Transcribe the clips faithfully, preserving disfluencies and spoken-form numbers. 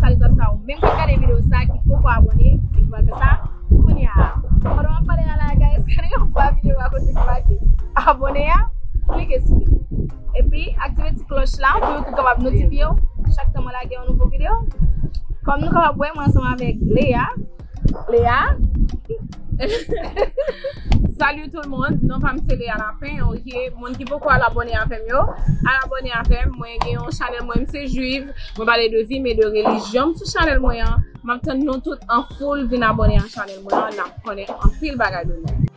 Salutations a ou menm k ap gade videyo sa ki poko abòne e ki pral fè sa kounye a. Pandan m ap pale a la, guys, gade yon bò videyo a kote ki make abòne a, klike sou li. Epi aktive ti klòch la pou YouTube kapab notifye w chak tan mwen lage yon nouvo videyo. Kòm nou kapab wè, mwen ansanm avèk Lea. Lea. Salut tout le monde, non pa m se Lea Lapin, ok. Moun ki poko al abòne avè m yo, al abòne avè m. Mwen gen yon chanèl mwen, m se Juive. Mwen pale de vi, men de relijyon m sou chanèl mwen an. M ap tann nou tout an foul vin abòne a chanèl mwen an, n ap konnen anpil bagay de mwen.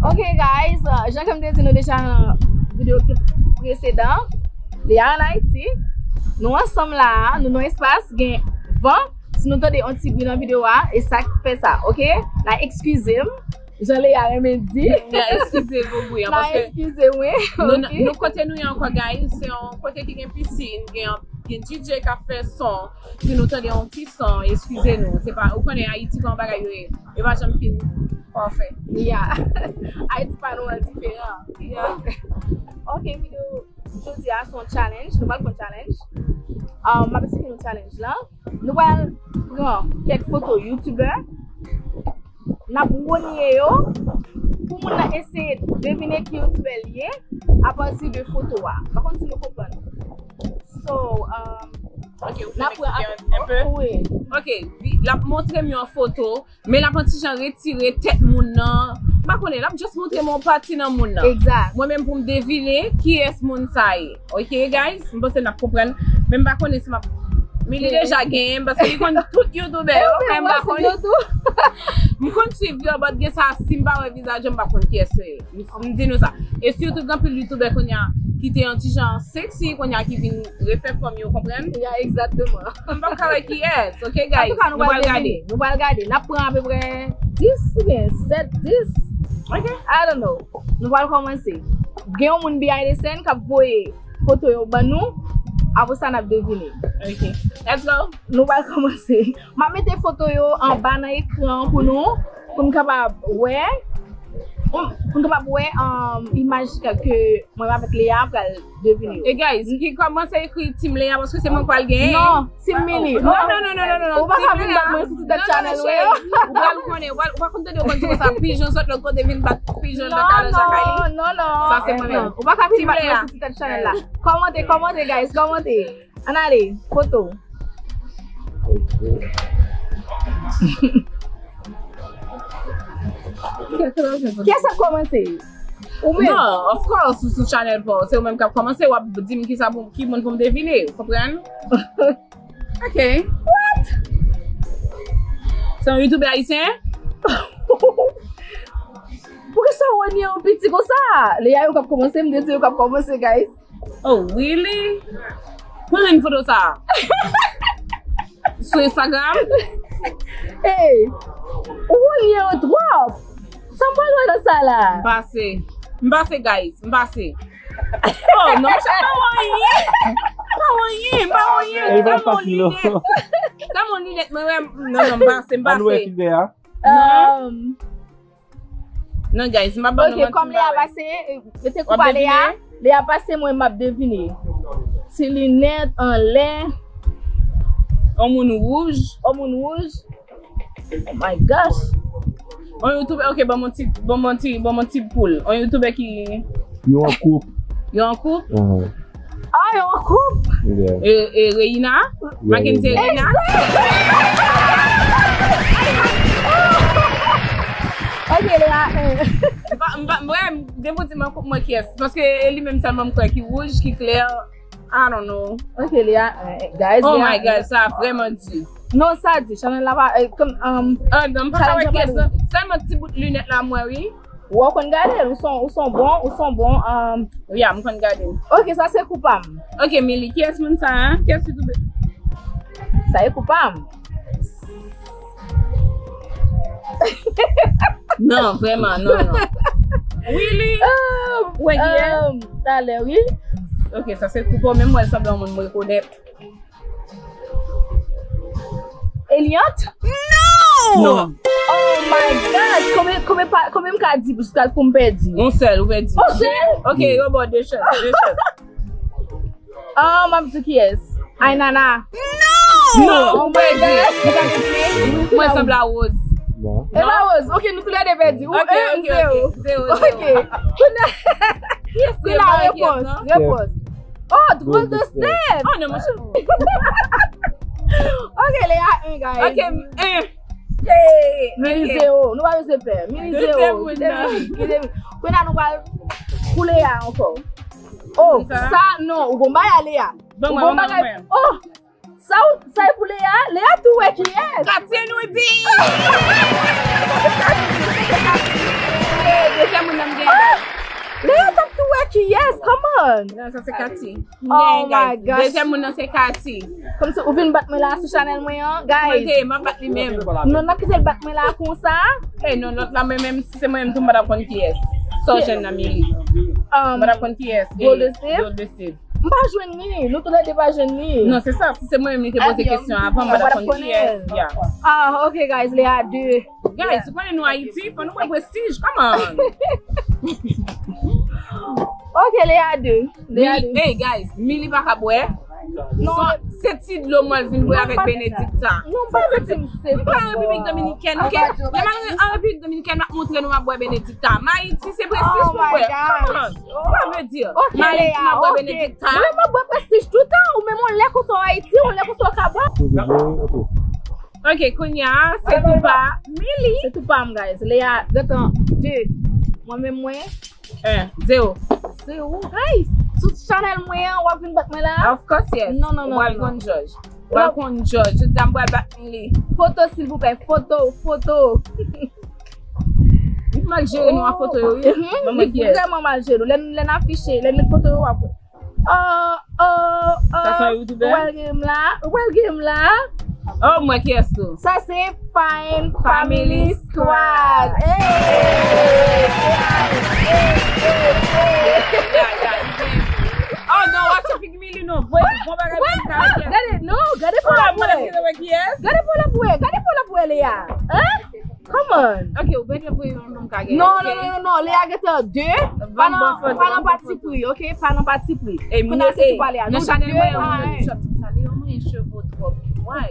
Ok guys, jan ke m te di nou deja nan videyo ki presedan, Lea ann Ayiti. Nou ansanm la a, nou nan espas, gen van. Si nou tande yon ti bri nan videyo a, e sa k fè sa, ok? N a eskize m, jan Lea renmen di. N a eskize pou bri an, paske eskize mwen, nou, ok. Nou kote nou ye ankò, guys, se yon kote ki gen pisin, gen, gen D J k ap fè son. Si nou tande yon ti son, eskize nou. Se pa, ou konnen Ayiti kòman bagay yo ye. Yo pa janm fin pafè. Yeah. Ayiti pa nou an diferan. Yeah. Ok, videyo jodi a se yon challenge. Nou pral fè yon challenge. Um, m ap eksplike nou challenge la. Nou pral pran kèk foto youtubè. N ap wonye yo pou moun nan eseye devine ki youtubè l ye apati de foto a. M pa konn si nou konprann. So, um, ok, ou fè n eksplike un peu? Wi. Ok, l ap montre m yon foto, men l ap yon ti jan retire tèt moun nan. M pa konnen, l ap just montre m yon pati nan moun nan. Exact. Mwen menm pou m devine kiyès moun sa ye. Ok, guys? M panse n ap konprann. Men m pa konnen si m ap, men li deja genyen m, paske li konn tout youtubè yo, men m pa konnen. M konn swiv yo, but gen sa, si m pa wè vizaj yo, m pa konn kiyès yo ye. M, m di nou sa. E sitou gen anpil youtubè kounye a ki te yon ti jan sexy, kounye a ki vin refè fòm yo, konprann? Ya, egzakteman. M p ap ka wè kiyès, ok, guys? Antouka, nou pral gade. Nou pral gade. N ap pran apeprè dis oubyen sèt, dis. Ok. I don't know. Nou pral kòmanse. Gen yon moun behind the scene k ap voye foto yo ban nou. Apre sa, n ap devine. Ok. Let's go. Nou pral kòmanse. M ap mete foto yo anba nan ekran pou nou, pou n kapab wè, pou n kapab wè, um, imaj ke mwen avèk Lea pral devine yo. E guys, ki kòmanse ekri Team Lea paske se mwen k pral genyen. Non, Team Mili. Non, non, non, non, non, non. Ou pa ka vin bat mwen sou ti tèt channel mwen. Ou pral konnen, ou pa konn tande yo konn di konsa, pijon sot lòt kote vin bat pijon nan kalanjan kay li. Non, non, non. Sa se mwen menm. Ou pa ka vin bat mwen sou ti tèt channel la. Kòmante, kòmante, guys, kòmante. Ann ale, foto. Kiyès k ap kòmanse? Ou menm? Non, of course, ou sou channel pa w. Se ou menm k ap kòmanse, w ap di m kisa pou, ki moun pou m devine, ou konprann? Ok. What? Se yon youtubè ayisyen? Poukisa w wè ni an piti konsa? Lea yo k ap kòmanse, m te di yo k ap kòmanse, guys. Oh, really? Mwen renmen foto sa. Sou Instagram? Hey, ou konn yo twòp. Sa m pral wè nan sa la? M pase. M pase, guys. M pase. Oh, non, m pa wè anyen. M pa wè anyen, m pa wè anyen. Sa mwen linèt. Sa mwen linèt, mwen wè. Non, non, m pase, m pase. Ann wè fidè a. Non. Um, Non, guys, m ap ban nou manti. Ok, kòm Lea pase, mete kou pa Lea. Lea pase, mwen m ap devine. Ti linèt anlè. On moun wouj. On moun wouj. Oh my gosh. On youtubè, ok, ban m on ti, ban m on ti, ban m on ti poul. On youtubè ki... Yo an koup. Yo an koup? Ah, yo an koup? E, e Reina? Mackenzie Reina? Ok, Lea. M pa, m pa, mwen, depi w di m an koup, mwen kiyès? Paske e li menm sèlman m kwè ki wouj, ki klè. I don't know. Ok, Lea, guys. Oh my God, sa vrèman di. Non, sa di, channel la pa, eh, kòm, um, ah, non, m pa ka wè kiyès, non. Sèlman ti bout linèt la, mwen, wi. Ou konn gade l, ou son, ou son bon, ou son bon, um, yeah, m konn gade l. Ok, sa se kou pa m. Ok, Mili, kiyès moun sa a? Kiyès youtubè? Sa e kou pa m. Non, vrèman, non, non. Really? Um, wè, kiyès? Um, talè, wi. Ok, sa se kou pa w, men m wè l sanble yon moun m rekonèt. Eliante? Non! Non. Oh my God! Kòm Konbyen pa- konbyen m ka di jiska pou m pèdi? Yon sèl, ou pèdi. Yon sèl? Ok, yo ba w de chans, de chans. Ah, m ap di kiyès? Aynana. Non! Ou pèdi. Mwen sanble a Rose. Non. E pa Rose. Ok, nou toulède pèdi. Ou Ok, en, ok, zewo. Ok. Zewo, zewo. Ok. Kounye a, Yes, kounye a, yes, repons, non? Repons. Oh, drôle de step. Oh, non, mwen. Ok, Léa en, guys. Ok, en. Hey, Mili ok. Zewo. Nou pa bezwen pè. Mili zewo. Kite Mili, kite Mili. Kounye a nou pral pou Léa ankò. Oh, sa? Sa, non. Ou gon bagay, Léa. Ou gon bagay. Oh, sa, ou- sa e pou Léa? Léa tou wè kiyès? Katie nou di! Dezyèm moun nan m gen. Léa t ap tou wè kiyès? Come on. Non, sa se Katie. Oh my gosh. Dezyèm moun nan se Katie. Kòmsi ou vin bat mwen la sou chanèl mwen an, guys. Mwen te, m ap bat li menm. Non, n ap kite l bat mwen la konsa. Ey, non, lòt la, mwen menm, si se mwen menm tou, m pa t ap konn kiyès. Sa w jwenn nan Mili. M pa t ap konn kiyès. Drôle de Steve? Drôle de Steve. M pa jwenn li. Nou toulède pa jwenn li. Non, se sa. Si se mwen menm li te poze kesyon avan, m pa t ap konn kiyès. Yeah. Ah, ok, guys, Léa de. Guys, ou konnen nou Ayiti, fò nou pran prestij, come on. Ok, Léa de. Léa de. Hey, guys, Mili pa ka bwè. Non. Se ti dlo mwen vin bwè avèk Benedicta. Non, pa se ti m se. M pa an Repiblik Dominikèn, ok? Lè m al an Repiblik Dominikèn, m ap montre nou m ap bwè Benedicta. M Ayiti, se prestij pou bwè. Come on. Sa vle di, m Ayiti, m ap bwè Benedicta. Mwen, m ap bwè prestij toutan. Ou menm, yon lè konsa w Ayiti, yon lè konsa w ka bwè. Ok, kounye a, se tou pa Mili. Se tou pa m, guys. Léa, gentan, de. Mwen menm, mwen. En, zewo. Zewo, guys. Sou chanèl mwen an, w ap vin bat mwen la? Of course, yes. Non, non, non, non. Ou pral konn jòj. Ou pral konn jòj. Jodi a, m pral bat Mili. Foto, silvouplè. Foto, foto. Li mal jere nou a foto yo, wi. Li vrèman mal jere nou. Lè n, lè n afiche, lè n met foto yo, w ap wè. Oh, oh, oh. Sa se yon youtubè? Ou pral gen m la. Ou pral gen m la. Oh, mwen kiyès tou? Sa se Fine Family Squad. Hey! Oh non, watch out, figi Mili non. Bon, bon bagay, bon bagay. Gade, non, gade pou la pou wè. Gade pou la pou wè. Gade pou la pou wè, Léa. Hein? Come on. Ok, ou byen voye yon nonm ka gen. Non, non, non, non, non, Léa gentan de. Pa nan, pa nan pati pri, ok? Pa nan pati pri. Kounye a se tou pa Léa. Nan chanèl mwen, yon moun nan di chòt sa, Léa mwen cheve w twòp. Why?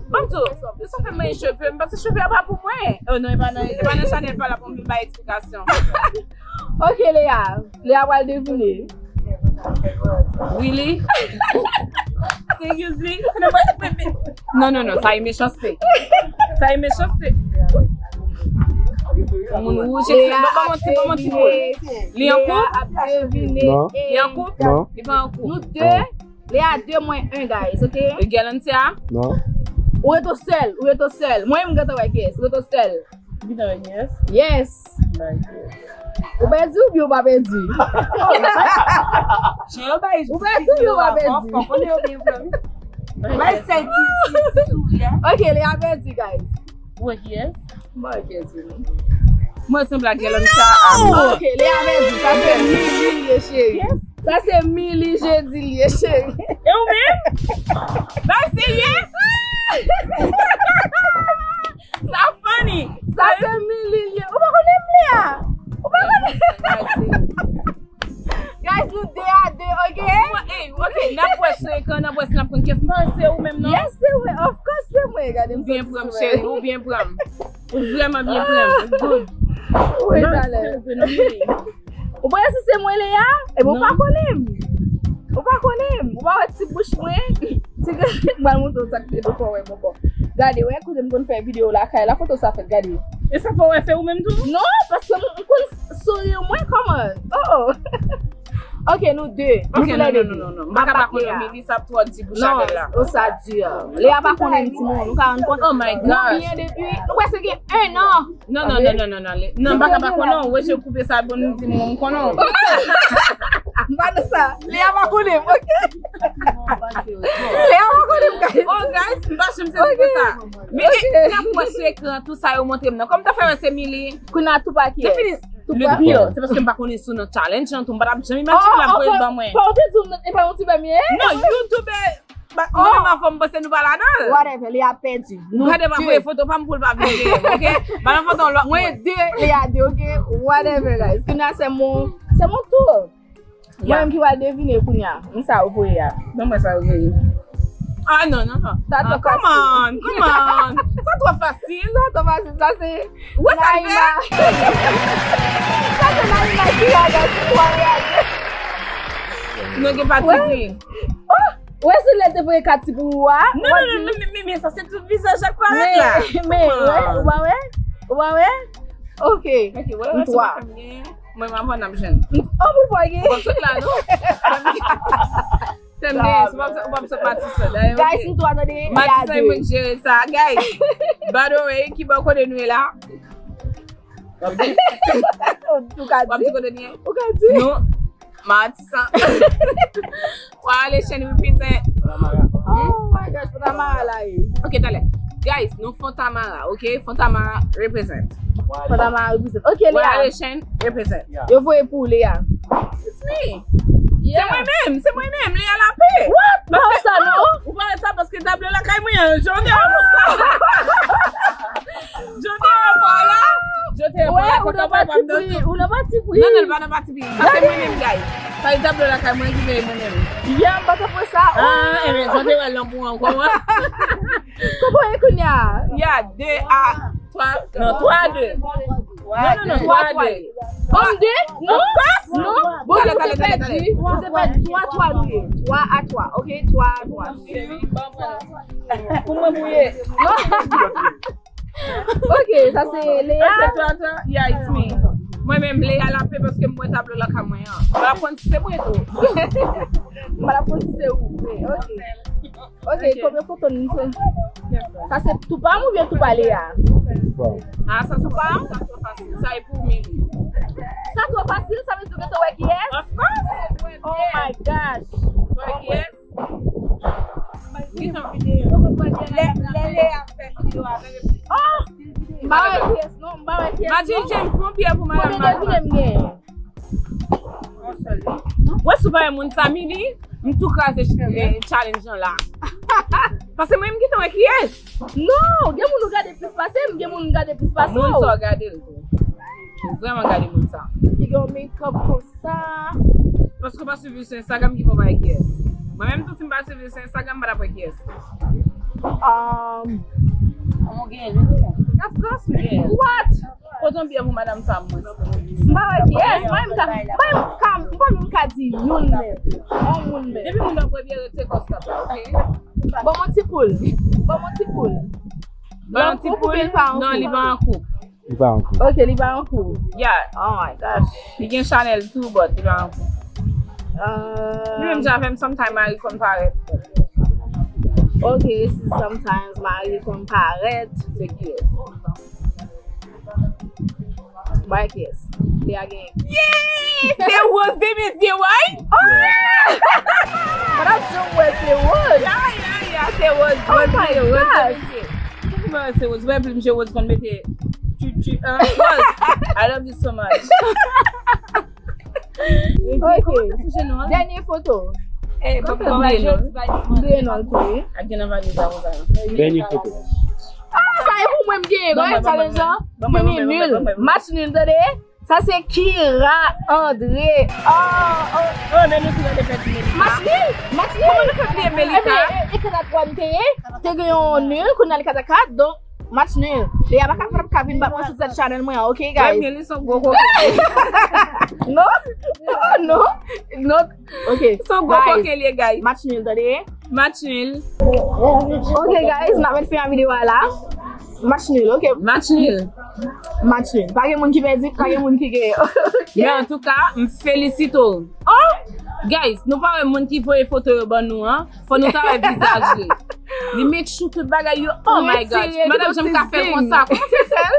Ban m di w, nou sa fè mwen cheve, m panse cheve a pa pou mwen. Oh non, e pa nan, e pa nan chanèl pa la pou m vin bay eksplikasyon. Ok, Léa. Léa pral devine. Really? Seriously? Non, non, non, sa e mechanste. Sa e mechanste. Yon moun wouj, Léa, pa manti, pa manti pou li. Li an koup? Non. Li an koup? Non. Li pa an koup. Nou de, Léa de mwen en, guys, ok? E Guerlancia? Non. Ou rete sèl, ou rete sèl. Mwen, m gentan wè kiyès. Ou rete sèl. Ou gentan wè kiyès? Yes. Ou pèdi oubyen ou pa pèdi? Ou pèdi oubyen ou pa pèdi? Bay sèl ti, ti, ti souri a. Ok, Léa pèdi, guys. Ou wè kiyès? M pa wè kiyès vini. Mwen sanble ak Guerlancia. Ok, Léa pèdi. Sa se Mili li ye, cheri. Sa se Mili Jeudi li ye, cheri. E ou menm? Bay serye? Sa funny. Sa se Mili li ye. Ou pa konnen m, Léa? Ou pa konnen? Guys, nou de a de, ok? Ey, ok, n ap wè sou ekran, n ap wè si n ap konn kiyès. M panse se ou menm, non? Yes, se mwen. Of course, se mwen. Gade m. Ou byen pran m, cheri, ou byen pran m. Ou vrèman byen pran m. Good. Wi, talè. Ou panse se mwen, Léa? Epi ou pa konnen m. Ou pa konnen m. Ou pa wè ti bouch mwen? Ti grenn, m pral montre w sa k te do fò wè m ankò. Gade, wè, kote m konn fè videyo lakay la, kote sa fèt, gade. E sa fè w wè se ou menm tou? Non, paske m, m konn souri mwen, kòman? Oh, oh. Ok, nou de. Ok, non, non, non, non, non. M pa ka pa konnen Mili, sa ap twò di pou chanèl la. Non, oh, sa di. Léa pa konnen m, timoun, nou ka rann kont. Oh my God. Nou byen depi, nou prèske gen en an. Non, non, non, non, non, non. Non, m pa ka pa konnen w. Weje koupe sa, bon, nou di m, m konnen w. M pa nan sa. Léa pa konnen m, ok? Léa pa konnen m, guys. Oh, guys, m pa janm sezi konsa. Men, n ap wè sou ekran, tou sa yo montre m nan. Kòman w ta fè wè se Mili? Kounye a tou pa kiyès? Tou pa. Le pire, se paske m pa konnen si w nan challenge lan tou, m pa t ap janm imajine l ap voye l ban mwen. Fò w te di w nan, e pa yon ti bèm ye? Non, youtubè. Mwen menm anfòm, m panse nou pa ladan l. Whatever, Lea pèdi. Nou gade, m ap voye foto pa m pou l pa vin veye m, oke? Ba nan foto yon lòt mwen. Mwen de, Lea de, oke? Whatever, guys. Kounye a, c'est mon, c'est mon tour. Mwen menm ki pral devine kounye a. M sa ou voye a. Ban mwen sa ou voye. Ah, non, non, non. Sa twò fasil. Come on, come on. Sa twò fasil. Sa twò fasil. Sa se Naïma. Sa se Naïma ki gade sou twò. Nou gen pati gri. Oh! Ou wè se lè te voye kat ti pou ou a? Non, non, non, men, men, men sa se tout vizaj ak parèt la. Men, men, ou pa wè? Ou pa wè? Ok. Ok, wè, wè, m twa. Mwen, m aprann ap jwenn. Oh, pou l fwa gen. Ou p ap sot la, non? Sèm de, ou p ap sot, ou p ap sot Matisan. Guys, m twa tande, Matisan, e mwen k jere sa, guys. By the way, ki bò kote nou ye la? Ou ka di? Ou ka di? Nou, Matisan. Wale Chen represent. Oh my gosh, Fontamara la ye. Ok, talè. Guys, nou Fontamara, ok? Fontamara represent. Fontamara represent. Ok, Lea. Wale Chen represent. Yo voye pou Lea. It's me. Se mwen menm, se mwen menm, Lea Lapé. What? Pa wè sa, non? Ou pa wè sa paske tablo lakay mwen an, jodi a. Jodi a, pa la. Jodi a, pa la, konsa pa pati pri. Ou nan pati pri. Non, non, pa nan pati pri. Sa se mwen menm, guys. Sa e tablo lakay mwen ki veye mwen menm. Yeah, m pa t ap wè sa. Ah, enben, jodi a, wè lanmou ankò, wè. Kòman e kounye a? Ya, de a twa, non, twa de. Non, non, non, twa twa. Twa de? Non? Non? Bon, nou te pèdi. Nou te pèdi. Twa twa nou ye. Twa a twa, ok? Twa a twa. Pou mwen, pou ye. Ok, sa se Lea. Ok, twa twa. Yeah, it's me. Mwen menm, Lea Lapé, paske m wè tablo lakay mwen an. M pa konn si se mwen tou. M pa konn si se ou vre. Ok. Ok, konbyen foto nou fè? Sa se tou pa m oubyen tou pa Lea? Ah, sa se pa m? Sa twò fasil. Sa e pou Mili. Sa twò fasil, sa vle di w gentan wè kiyès? Of course. Oh my gosh. Wè kiyès? Lè, lè Lea fè videyo avè m. Oh! M pa wè kiyès, non, m pa wè kiyès, non. Magic James, pran pyè pou madanm Magic. Konbyen devine m genyen? Wè, si w pa wè moun sa, Mili, m tou kraze, eh, challenge an la. Paske mwen, m gentan wè kiyès. Non, gen moun ou gade plis pase m, gen moun m gade plis pase w. Moun sa w gade l tou. Ou vrèman gade moun sa. Ki gen yon makeup konsa. Paske w pa swiv li sou Instagram ki fè w pa wè kiyès. Mwen menm tou, si m pa swiv li sou Instagram, m pa t ap wè kiyès. Um, of course, m gen. What? Pote yon byè pou madanm sa, mwen. M pa wè kiyès, mwen m ka, mwen m ka, m pa menm ka di youn menm. Yon moun menm. Depi moun nan bwè byè, rete kòs kap la, ok? Bon, yon ti poul. Bon, yon ti poul. Bon, yon ti poul. Non, li pa an koup. Li pa an koup. Ok, li pa an koup. Yeah. Oh my gosh. Li gen chanèl tou, but li pa an koup. Euh, li menm jan avè m, sometime mari konn parèt. Ok, si sometimes mari konn parèt. Se kiyès? Bay kiyès? Li a genyen. Yeah! Se Rose de Mezye, why? Oh! Mwen ap janm wè se Rose. Ya, ya, ya, se Rose. Oh my gosh. Rose de Mezye. Poukisa se Rose? Wè, plim je Rose konn mete tu, tu, euh, Rose, I love you so much. Ok. Dènye foto. Eh, bon, bon, bon, bon. Bliye non l tou, wi. Ak gen nan valiz la, konsa. Dènye foto. Ah, sa e pou mwen m genyen. Gade challenge lan. Fini nil. Match nil, tande. Sa se Kira André. Oh, oh. Oh, men nou tou lè te pèdi Melika. Match nil. Match nil. Kòman nou fè bliye Melika? Ebyen, e, e kat a twa nou te ye. Te gen yon nil, kounye a li kat a kat, donk, match nil. Lea pa ka, pa ka vin bat mwen sou tèt channel mwen an, ok, guys? Ebyen, li se yon gwo koken. Non, non, non, non. Ok, se yon gwo koken li ye, guys. Match nil, tande. Match nil. Ok, guys, n ap met fen a videyo a la. Match nil, ok. Match nil. Match nil. Pa gen moun ki pèdi, pa gen moun ki genyen. Ok. Men antouka, m felisite w. Oh! Guys, nou pa wè moun ki voye foto yo ban nou an? Fò nou ta wè vizaj li. Li make sure tout bagay yo. Oh my gosh. Madanm Jan ka fè l konsa. Kòman w fè fè l?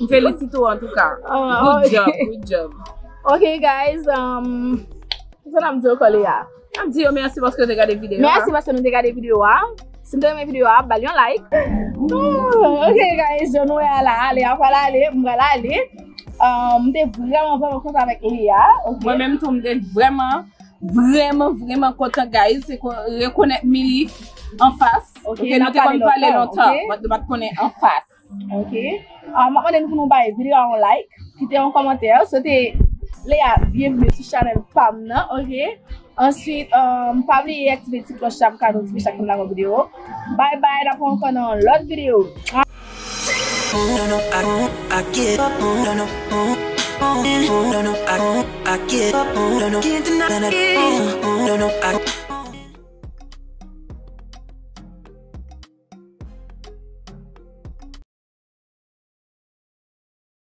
M felisite w antouka. Good job, good job. Ok, guys, um, kisa n ap di ankò, Lea? N ap di yo mèsi paske yo te gade videyo a. Mèsi paske nou te gade videyo a. Si n te renmen videyo a, ba l yon like. Oh, ok, guys, jan nou wè a la, Lea pral ale, m pral ale. Um, m te vrèman, vrèman kontan avèk Lea, ok? Mwen menm tou, m te vrèman Vrèman, vrèman kontan, guys. Se kon rekonèt Milly anfas. Ok, nou te konn pale lontan, but nou pa t konnen anfas. Ok. Ah, m ap mande nou pou nou bay videyo a yon like, kite yon kòmantè, swete Lea byenveni sou chanèl pa m nan, ok? Answit, um, pa bliye aktive ti klòch la pou ka notifye chak moun lage yon videyo. Bye bye, n ap wè ankò nan yon lòt videyo. No, no, I don't, I get up, no, no, no, no, no, no, I don't, I get up, no, no, no, can't deny it, no, no, I don't.